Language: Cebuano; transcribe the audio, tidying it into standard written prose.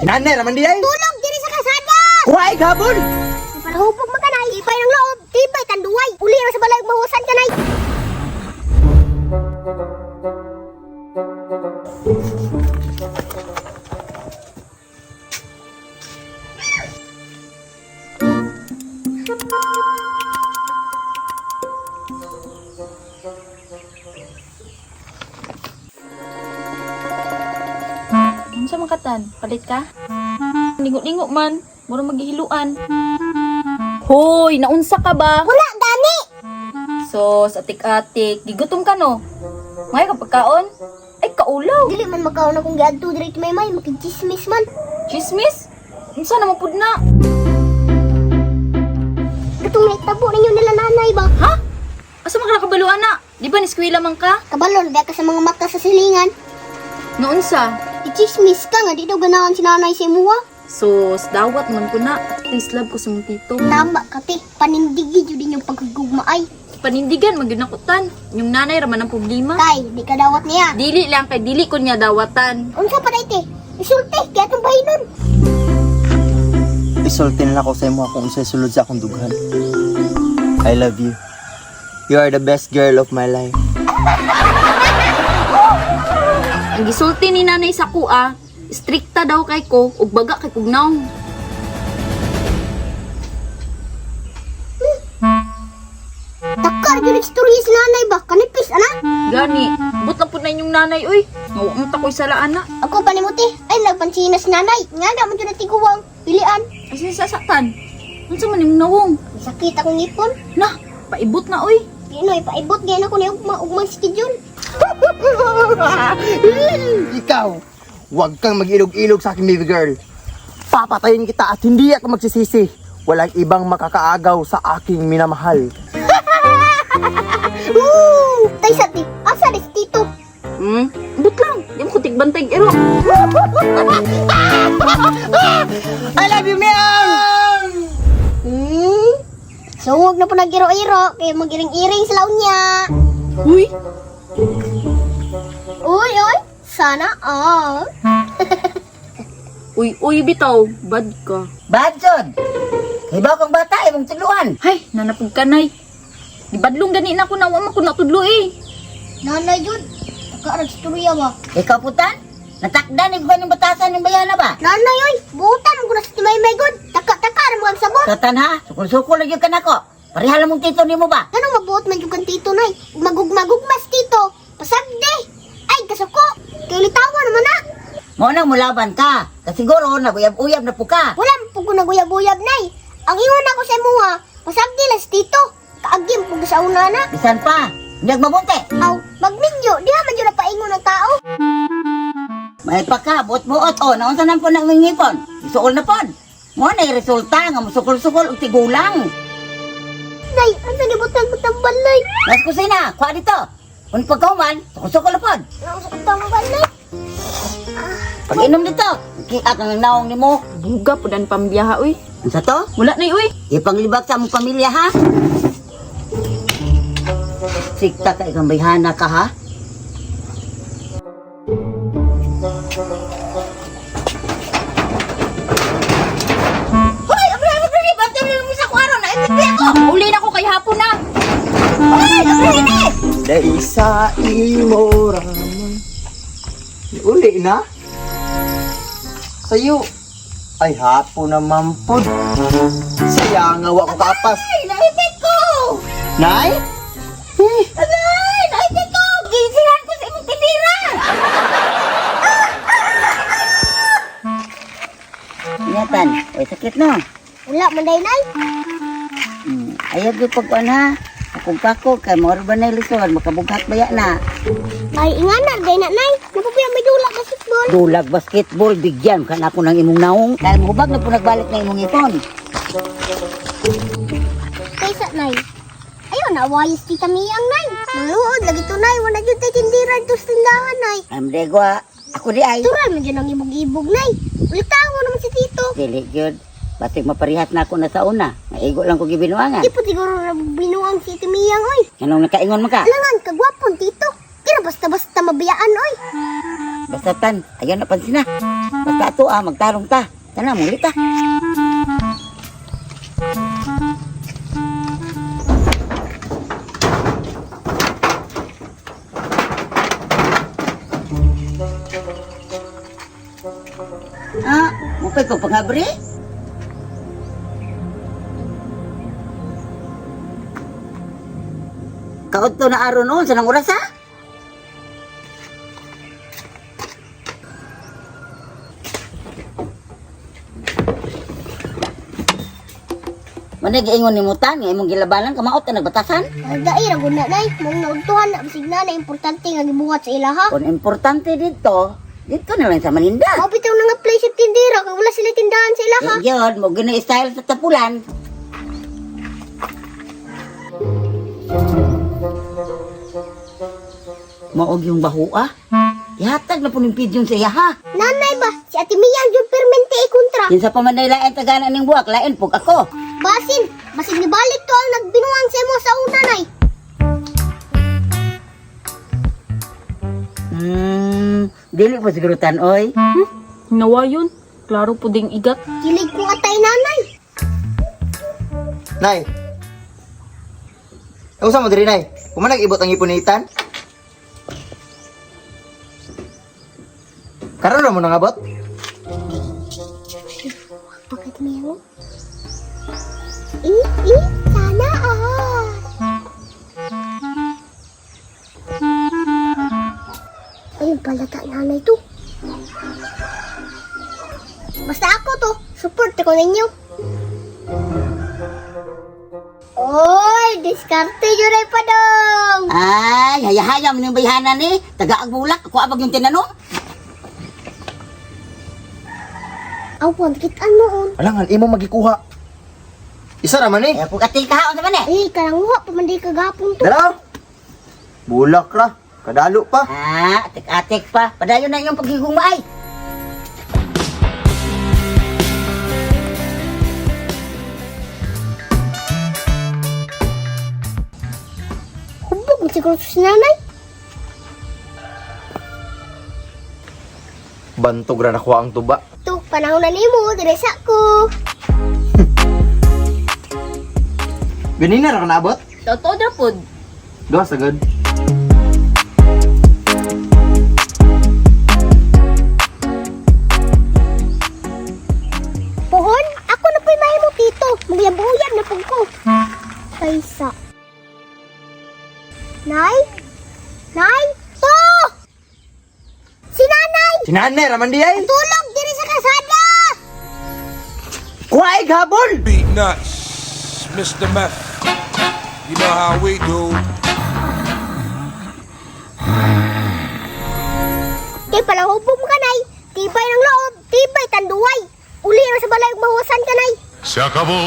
Nanay raman di ay. Tulog diri sa kalsada. Kuhay gabon. Palahubog man kanay, ipay ng loob, tibay tanduay. Uli ra sa balay ug mahusan kanay. Unsa man katan? Palit ka? Lingo-lingo man, mura maghihiluan. Hoy, naunsa ka ba? Wala gani. Sos, atik-atik, gigutom ka no? Ngay ka pagkaon? Ay, kaulaw. Dili man makaon akong giadto diri kay Maymay, makichismis man. Chismis? Unsa na pud na? Katong nahitabo ninyo nila nanay ba? Ha? Asa man ka nakabaluan na? Di ba niskwela man ka? Kabalo na ka sa mga mata sa silingan. Noon sa? Ichismis ka nga di daw ganahan si nanay sa imuha. Sos, dawat man ko na. At least love ko sa mong tito. Tama ka te, panindigi jud inyong pagkagugma ay. Panindigan, magyunakutan. Yung nanay raman ang problema. Kay, di ka dawat niya. Dili lang kay dili ko niya dawatan. Unsa pa day te? Isulti kay atong bahinon. Isulti na lang ako sa imo kung unsay sulod sa akong dughan. I love you. You are the best girl of my life. Ang gisulti ni nanay sa kuha, strikta daw kay ko ug baga kay kugnaw. Takar jud istorya si nanay ba? Kanipis ana. Gani, but lang pud na inyong nanay oy. Ngawa mo ta ko'y salaan na. Ako pa nimo te, ay nagpansin na si nanay. Nga na man jud na tiguwang pilian. Ay sinasaktan. Unsa man imong nawong? Sakit akong ngipon. Na, paibot na oy. Pinoy paibot gay na ko ni ugma ugma schedule. Ikaw, huwag kang mag-ilog-ilog sa akin, baby girl. Papatayin kita at hindi ako magsisisi. Walang ibang makakaagaw sa aking minamahal. Woo! Tay sa ti, asa di si tito? But lang, di mo ko tigbantay ero. I love you, Miang! Hmm. So wag na po nagiro-iro kay magiring-iring sa niya. Uy, Uy, uy, sana all. uy, uy bitaw, bad ka. Badson! Hibaw kang bata, imong tuluan. Hay, nanapog ka nay. Gibadlong gani na ko na wa man ko natudlo eh. Nanay jud, taka rag istorya ba? Ikaw putan, natakdan ikaw ng batasan ng bayana ba? Nanay oy, buutan mo ko na si Maymay gud. Taka-taka ra mga sabot. Katan ha, sukol-sukol lagi ka nako. Pareha lang mong tito nimo ba? Ganong mabuot man jud kang tito nay. Magugmagugmas tito. Pasagde. Ay kasuko. Kay litawa naman na. Mo nang mulaban ka. Kasiguro naguyab-uyab na po ka. Wala man pud ko naguyab-uyab nay. Ang ingon ako sa imuha, pasagde lang si tito. Kaagim pud sa una na. Bisan pa, hindi mabunti. Aw, magminyo, diha man jud na paingon ang tao. May pa ka, buot-buot. O, naunsa nang po nang ngipon. Isukol na pon. Mo na yung resulta nga musukol-sukol og tigulang. Nay, asa gibutan ko tambal nay? Nas kusina, kuha dito. Kung pagkahuman, sukol-sukol na pon. Naunsa ko tambal nay? Pag inom dito, kiak ang naong nimo. Buga pud ang pambiyaha oy. Unsa to? Wala nay oy. Ipanglibak sa among pamilya, ha? Sikta ka ikang bayhana ka, ha? Hoy! Abre, abre, abre! Bantay mo sa kwaro na! Ipit ako! Uli na ko kay hapon na. Hoy! Abre, ini! Dahil sa imo ramang. Uli na? Sayo. Ay, hapon naman po. Saya nga wa ko kapas. Ay, naipit ko! Nay? Eh, Aray! Naipit ko! Gisihan ko sa imong tindira! Ingatan, oy sakit no. Wala man day nay. Ayaw gyud pagkuan ha. Akong pako kay mao ra ba na lisod makabughat baya na. Ay inganar day na nay. Napupuya may dula basketball. Dulag basketball bigyan kan ako ng imong naong. Kay mohubag na po nagbalik na imong ipon. Kaysa nay. Ayo na wayos tita Miyang nay. Maluod lagi to nay, wala jud tay tindira dito sa tindahan nay. Amdego ako di ay. Tural man jud ang ibog-ibog nay. Ulitawo naman si tito. Dili gyud. Basig maparihas na ako na sa una. Maigo lang ko gibinuangan. Di po siguro na binuang si Tita Miyang oy. Anong nakaingon man ka? Alangan kagwapon tito. Kira basta-basta mabiyaan oy. Basta tan, ayaw na pansin na. Basta ato ah, magtarong ta. Tana, muli ta. Ah, mupay ko pangabri? Kaudto na aron noon sa nang oras ha? Manay giingon ni Mutan nga imong gilabanan kamaot ka nagbatasan. Dai ra gud na nay, mong naudtuhan na bisig na na importante nga gibuhat sa ilaha. Kung importante dito, dito na lang sa Maninda. Mao bitaw na nga place sa tindera kay wala sila tindahan sa ilaha. Eh, yun, mo gina style sa tapulan. Maog yung bahua. Ihatag na po ng pidyon sa iya ha. Nanay ba, si Ate Mia ang jud permente i kontra. Kinsa pa man lain tagana ning buwak, lain pug ako. Basin, basig nibalik to ang nagbinuang sa imo sa una nay. Dili po siguro tan-oy. Nawa yun. Klaro po ding igat. Kilig ko atay nanay. Nay. Usa mo diri, Nay. Kuma nag-ibot ang ipunitan? Karon ra mo nangabot? Bakit Mia mo? Eh, eh, sana ah. Ayun pala ta nanay to. Basta ako to, support ko ninyo. Oy, diskarte yun ay padong. Ay, haya-haya mo ning bayhana ni. Taga bulak, ako abag yung tinanom. Awan, kita noon. Alangan imo magikuha. Isa ra man eh. Eh, kung ati kahaon naman eh. Eh, karang pa man di kagapon to. Dalaw. Bulak ra. Kadalo pa. Ah, atik-atik pa. Padayon na iyong paghigugma ay. Hubog mo siguro to si nanay. Bantog ra nakuha ang tuba. To, panahon na nimo, diresa ko. Ganina ra ka naabot? Totoo na po. Duha sa gud. Pohon, ako na po'y mahimo tito. Maglabuyab na pug ko. Kaysa. Nay? Nay? To! Si nanay! Si nanay ra man di ay. Tulog diri sa kasada! Kuha ay habol. Beat nuts, Mr. Meth. You know how we do. Kay palahubog mo kanay. Tibay ng loob, tibay tanduay. Uli ra sa balay ug mahuwasan kanay. Se acabó.